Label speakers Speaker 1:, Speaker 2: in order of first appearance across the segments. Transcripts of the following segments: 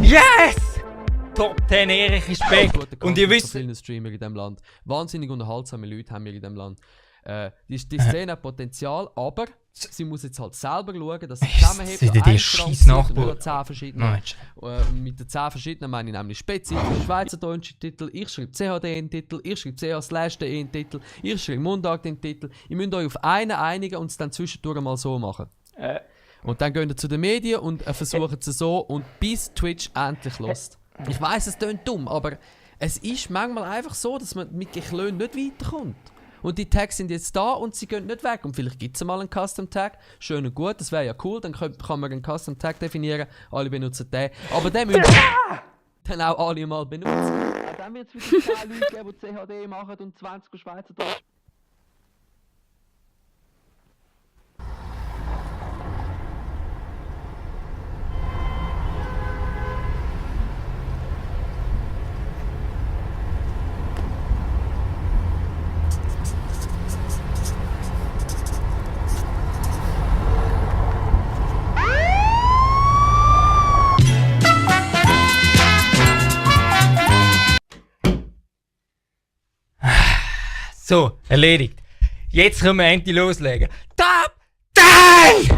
Speaker 1: Yes! Top 10 Erich ist back. Und ihr wisst...
Speaker 2: vielen Streamer in diesem Land. Wahnsinnig unterhaltsame Leute haben wir in diesem Land. Die Szene hat Potenzial, aber sie muss jetzt halt selber schauen, dass sie zusammenhebt.
Speaker 1: Sind die scheiß Nachbarn?
Speaker 2: 10 verschiedene. Mit den 10 verschiedenen meine ich nämlich spezifische schweizerdeutsche Titel. Ich schreibe CHD in den Titel, ich schreibe CH/DE in den Titel, ich schreibe Mundart in den Titel. Ihr müsst euch auf einen einigen und es dann zwischendurch mal so machen. Und dann gehen ihr zu den Medien und versuchen es so und bis Twitch endlich lässt. Ich weiss, es klingt dumm, aber es ist manchmal einfach so, dass man mit Geklön nicht weiterkommt. Und die Tags sind jetzt da und sie gehen nicht weg. Und vielleicht gibt es mal einen Custom Tag. Schön und gut, das wäre ja cool. Dann kann man einen Custom Tag definieren. Alle benutzen den. Aber den müssen dann auch alle mal benutzen. Dann wird es wieder 10 Leute geben, die CHD machen und 20 Schweizerdeutsch.
Speaker 1: So, erledigt. Jetzt können wir endlich loslegen. Top 10!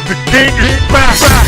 Speaker 3: The king is back!